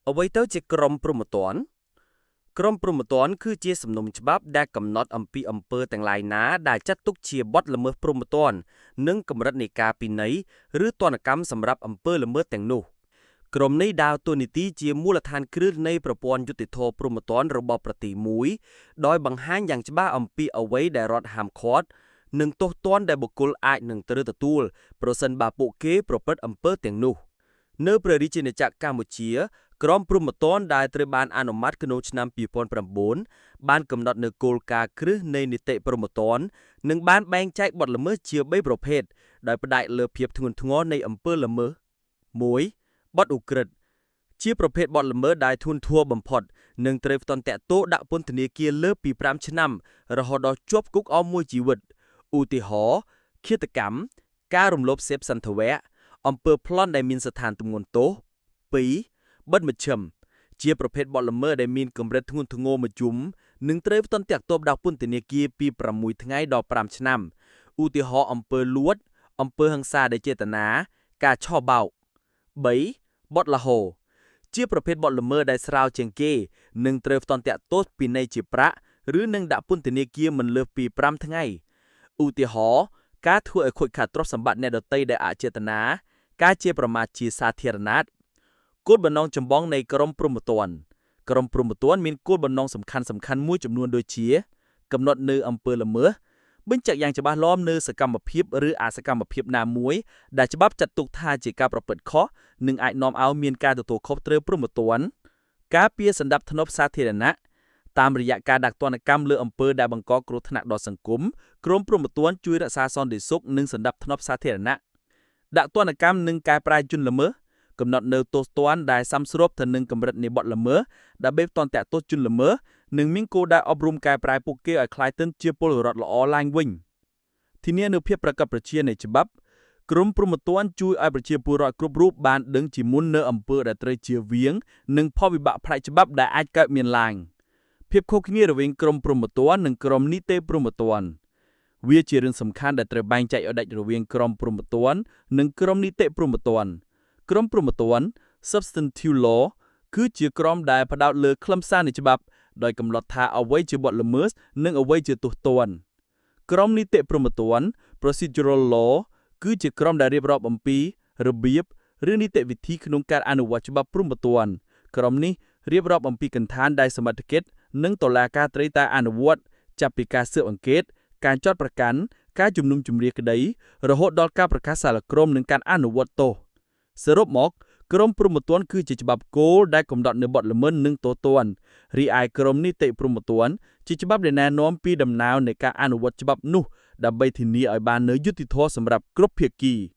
អ្វីទៅជាក្រមព្រហ្មទណ្ឌក្រមព្រហ្មទណ្ឌគឺជាសំណុំច្បាប់ដែលកំណត់អំពីអំពើទាំងឡាយណាដែលចាត់ទុកជាបទល្មើសព្រហ្មទណ្ឌនិងកម្រិតនៃការពិន័យឬទណ្ឌកម្មសម្រាប់អំពើល្មើសទាំងនោះក្រមនេះដើរតួនាទីជាមូលដ្ឋានគ្រឹះនៃប្រព័ន្ធយុត្តិធម៌ព្រហ្មទណ្ឌរបស់ប្រទេសមួយដោយបង្ហាញយ៉ាងច្បាស់អំពីអ្វីដែលរដ្ឋហាមឃាត់និងទោសទណ្ឌដែលបុគ្គលអាចនឹងត្រូវទទួលប្រសិនបើពួកគេប្រព្រឹត្តអំពើទាំងនោះនៅព្រះរាជាណាចក្រកម្ពុជា ក្រមព្រហ្មទណ្ឌដែលត្រូវបានអនុម័តក្នុងឆ្នាំ2009បានកំណត់នូវគោលការណ៍គ្រឹះនៃនីតិព្រហ្មទណ្ឌនិងបានបែងចែកបទល្មើសជា3ប្រភេទដោយផ្អែកលើភាពធ្ងន់ធ្ងរនៃអំពើល្មើស1បទឧក្រិដ្ឋជាប្រភេទបទល្មើសដែលធ្ងន់ធ្ងរបំផុតនិងត្រូវផ្ដន្ទាទោសដាក់ពន្ធនាគារលើសពី5ឆ្នាំរហូតដល់ជាប់គុកអស់មួយជីវិតឧទាហរណ៍ឃាតកម្មការរំលោភសេពសន្ថវៈអំពើប្លន់ដែលមានស្ថានទម្ងន់ទោស2បទមជ្ឈិមជាប្រភេទបទល្មើសដែលមានកម្រិតធ្ងន់ធ្ងរមធ្យមនិងត្រូវផ្ដន្ទាទោសដាក់ពន្ធនាគារពី6ថ្ងៃដល់5ឆ្នាំឧទាហរណ៍អំពើលួចអំពើហិង្សាដោយចេតនាការឆបោក3បទលហោជាប្រភេទបទល្មើសដែលស្រាលជាងគេនិងត្រូវផ្ដន្ទាទោសពិន័យជាប្រាក់ឬនឹងដាក់ពន្ធនាគារមិនលើសពី5ថ្ងៃឧទាហរណ៍ការធ្វើឲ្យខូចខាតទ្រព្យសម្បត្តិអ្នកដទៃដោយអចេតនាការជាប្រមាថជាសាធារណៈគោលបំណងចម្បងនៃក្រមព្រហ្មទណ្ឌក្រមព្រហ្មទណ្ឌមានគោលបំណងសំខាន់សំខាន់មួយចំនួនដូចជាកំណត់នៅអំពើល្មើសបញ្ជាក់យ៉ាងច្បាស់លាស់នៅសកម្មភាពឬអសកម្មភាពណាមួយដែលច្បាប់ចាត់ទុកថាជាការប្រព្រឹត្តខុសនិងអាចនាំឲ្យមានការទទួលខុសត្រូវព្រហ្មទណ្ឌការពារសណ្ដាប់ធ្នាប់សាធារណៈតាមរយៈការដាក់ទណ្ឌកម្មលើអំពើដែលបង្កគ្រោះថ្នាក់ដល់សង្គមក្រមព្រហ្មទណ្ឌជួយរក្សាសន្តិសុខនិងសណ្ដាប់ធ្នាប់សាធារណៈដាក់ទណ្ឌកម្មនិងកែប្រែជនល្មើសកំណត់នៅទោសទណ្ឌដែលសមស្របទៅនឹងកម្រិតនៃបទល្មើសដើម្បីផ្ដន្ទាទោសជនល្មើសនិងមានគោលដៅអប់រំកែប្រែពួកគេឲ្យក្លាយទៅជាពលរដ្ឋល្អឡើងវិញធានានូវភាពប្រាកដប្រជានៃច្បាប់ក្រមព្រហ្មទណ្ឌជួយឲ្យប្រជាពលរដ្ឋគ្រប់រូបបានដឹងជាមុននៅអំពើដែលត្រូវជៀសវាងនិងផលវិបាកផ្នែកច្បាប់ដែលអាចកើតមានឡើងភាពខុសគ្នារវាងក្រមព្រហ្មទណ្ឌនិងក្រមនីតិព្រហ្មទណ្ឌវាជារឿងសំខាន់ដែលត្រូវបែងចែកឲ្យដាច់រវាងក្រមព្រហ្មទណ្ឌនិងក្រមនីតិព្រហ្មទណ្ឌក្រមព្រហ្មទណ្ឌ substantive law គឺជាក្រមដែលផ្ដោតលើខ្លឹមសារនៃច្បាប់ដោយកំណត់ថាអ្វីជាបទល្មើសនិងអ្វីជាទោសទណ្ឌក្រមនីតិព្រហ្មទណ្ឌ procedural law គឺជាក្រមដែលរៀបរាប់អំពីរបៀបឬនីតិវិធីក្នុងការអនុវត្តច្បាប់ព្រហ្មទណ្ឌក្រមនេះរៀបរាប់អំពីកន្ឋានដែលសមត្ថកិច្ចនិងតុលាការត្រូវតែអនុវត្តចាប់ពីការស៊ើបអង្កេតការចោទប្រកាន់ការជំនុំជម្រះក្តីរហូតដល់ការប្រកាសសាលក្រមនិងការអនុវត្តទោសសរុបមកក្រមព្រហ្មទណ្ឌគឺជាច្បាប់គោលដែលកំណត់នូវបទល្មើសនិងទោសទណ្ឌរីឯក្រមនីតិព្រហ្មទណ្ឌជាច្បាប់ដែលណែនាំពីដំណើរនៃការអនុវត្តច្បាប់នោះដើម្បីធានាឲ្យបាននូវយុត្តិធម៌សម្រាប់គ្រប់ភាគី។